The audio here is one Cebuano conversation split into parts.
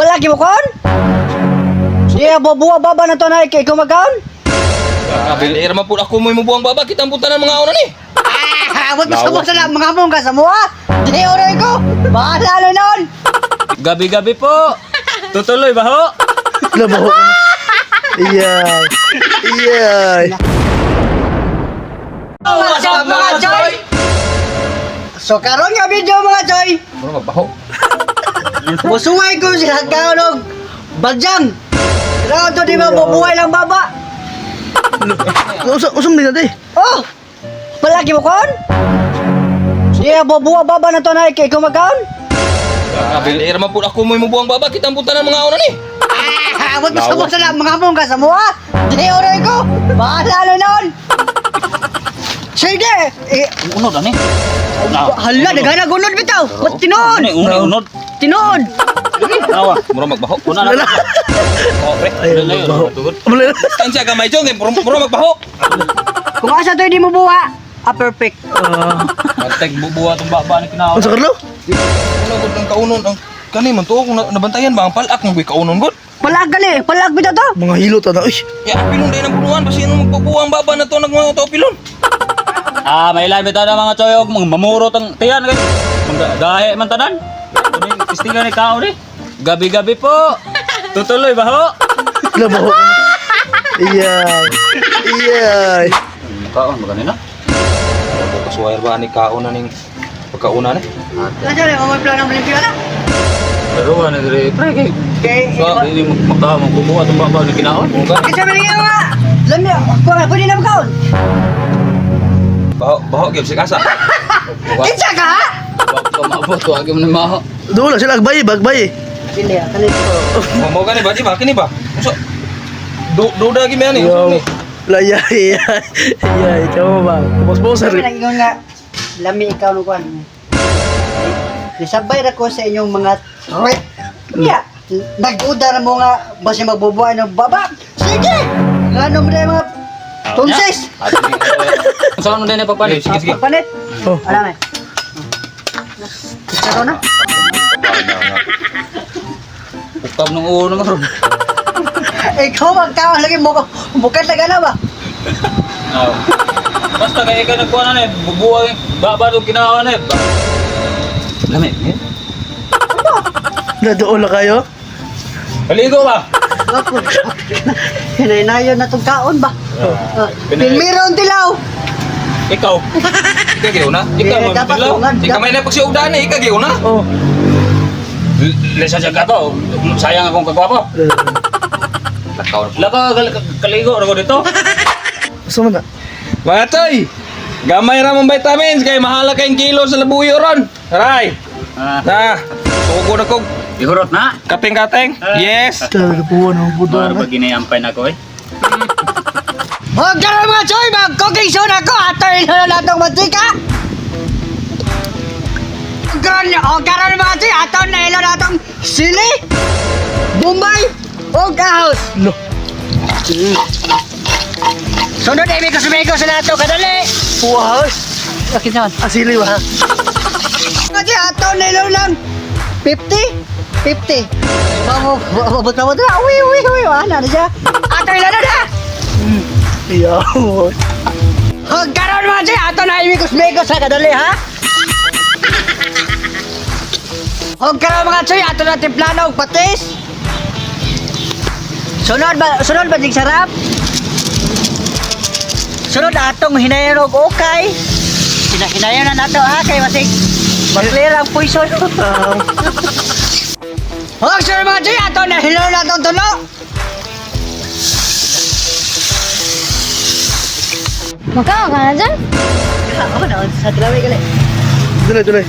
Palagi mo kon? Siya bubuwa baba na to na kay ikaw magkaon? Grabe, man po ako mo imubuang baba kitang punta ng mga una ni. Ah, abot mo sa mo sa mga mong ka sa mua. Di oray ko. Bahala na noon. Gabi-gabi po. Tutuloy ba ho? Labaho ka na. Iyay. Iyay. What's up, mga choy? So karon nga video, mga choy, Mura magbaho. musuway ko sila kaon og badyang. Karon to di ba bubuhay lang baba? Usa usam din natin. Oh! Palagi mo kon? Siya bubuwa baba na to na kay ikaw magkaon? Grabe, man po ako mo imubuang baba kitang punta ng mga una ni. Ah, abot mo sa mo sa mga mong ka sa mua. Di oray ko. Bahala na noon. Sige, eh, Unod ani. Hala, nagana gunod bitaw. Ba't tinuod? Unod, unod, unod. Tinuod. Nawa. Mura magbaho. Una na. Oh, pre. Ay, mabaho. Wala na. Tansya gamay jong, kay mura magbaho. Kung asa to hindi mo buwa, ah, perfect. Ah, Matag bubuwa tong baba ni kinaon. unsa Carlo? Ano gud ang kaunon ang kani man tuo kung nabantayan ba ang palak ng kaunon gud. Palag gali, palag bitaw to. Mga hilot ana. Uy. Ya pilon dai ng punuan basi ano magbubuang baba na to nagmao to pilon. Ah, may ilan bitaw na mga choyog, mga mamurot ang tiyan kay. Mga dahe man tanan. Kuning istiga ni kaon ni. Gabi-gabi po. Tutuloy ba ho? Labaho ka na. Iyay. Iyay. Kaon ba kanina? Kasuwayar ba ni kaon na ning pagkauna ni? Asa na mo plano ng limpyo na? Pero ano dire pre kay Kay So, hindi mo maka magbubuwa tong baba ni kinaon. Kasi sabi niya nga, lami, ako nga, pwede na magkaon. Baho baho gyud si kasa. Kinsa ka, ha? Wa maabot wa gyud ni maho. Doon lang sila agbay, bagbay. Dili, ah, kalit ko. Mo gani ba di ba kini ba? Unsa? Du duda gi man ni. Yo. La iyay, iyay. Iyay, ikaw ba? Boss-bosser. Sabi lang nga, lami ikaw no kwan. Nisabay ra ko sa inyong mga threat. Niya, nag-uda na mo nga, basta magbubuhay ng baba. Sige! Nga mo na yung mga tunsis. Saan mo din pagpalit? Sige sige. Palit. Oh. Alam eh. Isa na. Ukab nung ulo mo ron. Ikaw magkaon lagi mo bukat na gana ba? Ah. Basta kay ikaw nagkuha na ni, bubuwa baba do kinaon ni. Lami. Eh? Na doon lang kayo. Paligo ba? Ako. Hinaynayon na tong kaon ba? Ah, Pilmiron tilaw. Ikaw. Ikaw gyud na. Ikaw Eh, mo dapat tilaw. ungan. Ikaw may na pagsiugdan ni ikaw gyud na. Oh. Lesa siya ka to. Sayang akong kagwapo. Lakaw na. Laka kaligo ra ko dito. Usa man na. Mga toy, gamay ra mong vitamins kay mahala kayong kilo sa labuyo ron. Aray. Ah, Na, sugo na kog ihurot na. kaping-kateng. Yes. Talaga po ano budo Para na. ba ginayampay na ko eh. Huwag ka na, mga choy, mag-cooking show na ako. Atoy na lang natong mantika. Karon, o karon, mga choy, ato na ilo natong sili, Bombay, o ahos. Lo. Sunod ay may kasumiko sa nato kadali. Wow. Okay naman. Asili ba? Kasi ato na ilo lang 50, 50. Bago, babot na na. Uy, uy, uy, wala na siya. Ato ilo na na. Iyaw. Huwag karon, mga choy, ato na imikos-mikos sa kadali, ha? Huwag karon, mga choy, ato na timplano og patis. Sunod ba ding sarap? Sunod atong hinayon og okay. Hinayon na nato ha kay masig maklear ang poison. Huwag sunod, mga choy, ato na hinayon na atong tulo. Magkaon ka na dyan? Ako na sa tilaway gali. Dulay, dulay.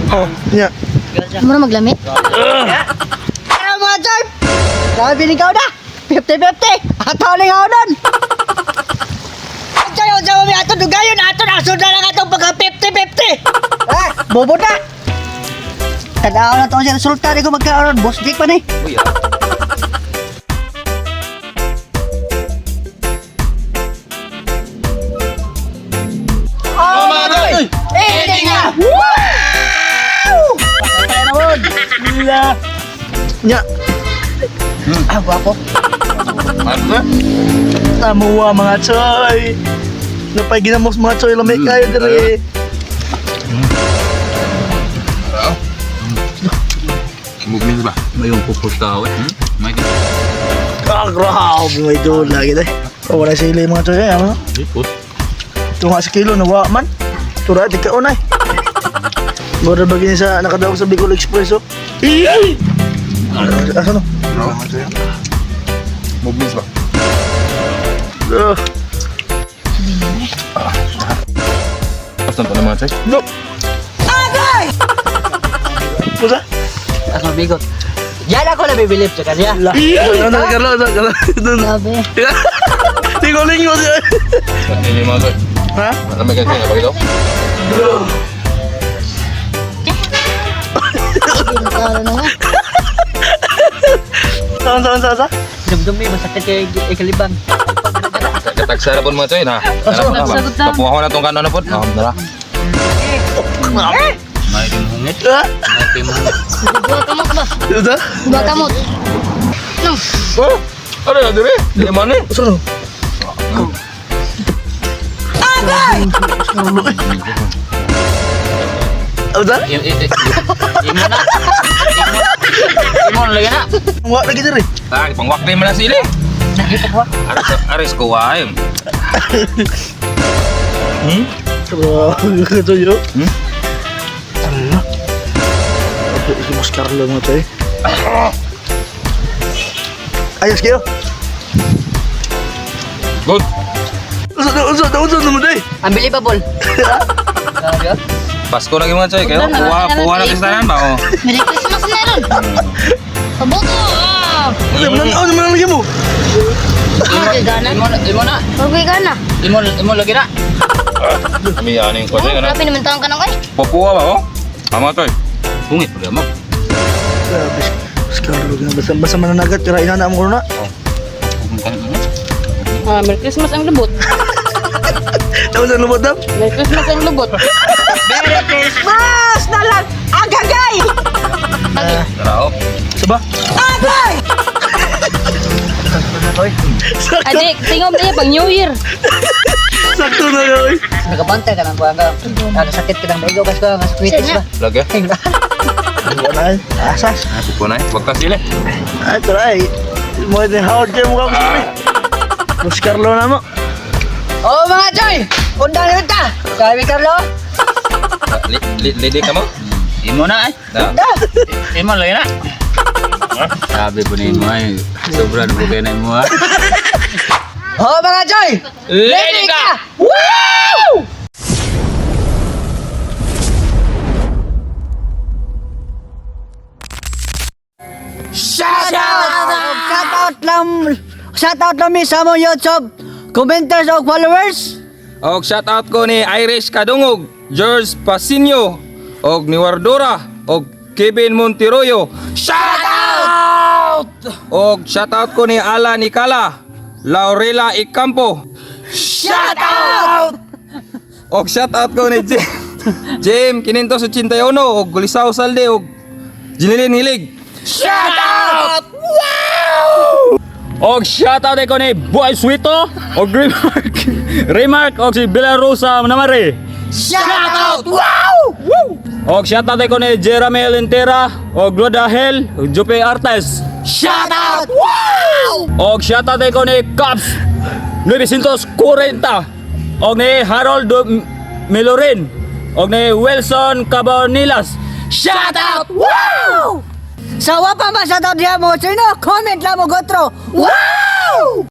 Oh, nya. Mura maglamit? Ano, mga choy? Grabe ni na! 50-50! Ato na nga nun! Choy, unsa mo ato dugayon ato na sundan lang atong pagka 50-50! Ah, bobo na! Tanaw na to siya resulta ni ko magkaroon. Boss Dick pa ni. Uy, ah. Oh, mga choy! Eating na! Dula. Nya, Ah, guwapo. Ano? tamuwa mga choy. Napay ginamos mga choy lamay kayo dire. Movement ba? Mayong pupusta eh. May Ah, grabe may dula gid eh. Oh, wala sila mga choy eh, ano? Ipot. Tunga sa kilo nawa man. Tura di ka unay. Mura ba gini sa nakadawag sa Bicol Express oh. Asa no? Movement ba? Ah, Basta pa na mga choy. No. Pusa? Ako bigot. Yan ako nabibilib sa kanya. La. Ano na Carlo, ano Carlo? Grabe. Tingoling mo siya. Hindi mga choy. Ha? Ano may kasi na bagito? Talo na nga. Saan saan saan saan? Dumdumi, masakit kay ikalibang. Katagsara po mga choy na. Kapuha ko na tong kanon na po. Oh, dara. May hungit. Ha? May hungit. Dua kamot ba? Ito? Dua kamot. No. Oh, ano na dire? Di man eh. Saan? Agay! Ano? Imo na. Imo na lagi na. Wa lagi dire. Ah, pangwak din man na sili. Aris aris ko wae. Grabe kayo. Hmm? Ala. Ito si Boss Carlo mo to eh. Ayos kayo. Good. Unsa unsa unsa naman day? Unbelievable. Grabe, oh. Pasko lagi mga choy kayo. Kuha kuha na kistanan ba oh. Merry Christmas na ron. Paboto. Ah. Unsa man ano man lagi mo? Huwag gana. Imo na, imo na. Huwag gana. Imo imo lagi na. Kami ano yung kwatay ano. Grabe naman taong ka nang ay. Papuha ba oh? Tama choy. Hungit pa mo. Grabe. Boss Carlo basta basta mananagat kira ina na mo na. Ah, Merry Christmas ang lubot. Tawag sa lubot dam. Merry Christmas ang lubot. Merry Christmas na lang! Agagay! Tara oh. Saba? Agay! Adik, tingom niya pag New Year. Sakto na yoy. Nakabantay ka ng buwan ka. Ano, sakit ka ng maigo kasi ka, mas kwitis ba? Lagi. Wala ay. Asas. Pupo na eh. Wag ka sili. Ay try. Mo ni Howard kayo mukha ko sili. Boss Carlo na mo. Oh mga Joy! Undang na ta! Sabi Carlo? Lidi ka mo? Imo na eh. Na. Da! Imo lagi na. Sabi po ni mo ay sobra na bugay na imo ha. Oh mga Joy! Lady ka! Woo! Shout out! Shout out lang! Shout out lang mi sa among YouTube commenters o followers. Og shout out ko ni Irish Kadungog, George Pasinio, og ni Wardora, og Kevin Monteroyo. Shout out! Og shout out ko ni Alan Ikala, Laurela Icampo. Shout out! Og shout out ko ni Jim, Jim 581 og Gulisaw Salde og Jinilin Hilig. Shout out! Og shoutout ko ni Boy Suito og Remark Remark og si Belarusa Namare. Shout out! Wow! Og shoutout ko ni Jeremy Lentera og Glodahel og Jupe Artes. Shout out! Wow! Og shoutout ko ni Caps 940 og ni Harold Milorin og ni Wilson Cabonilas. Shout out! Wow! Sa wa pa man shout out diha mo, sino? Comment lang mo gotro. Wow!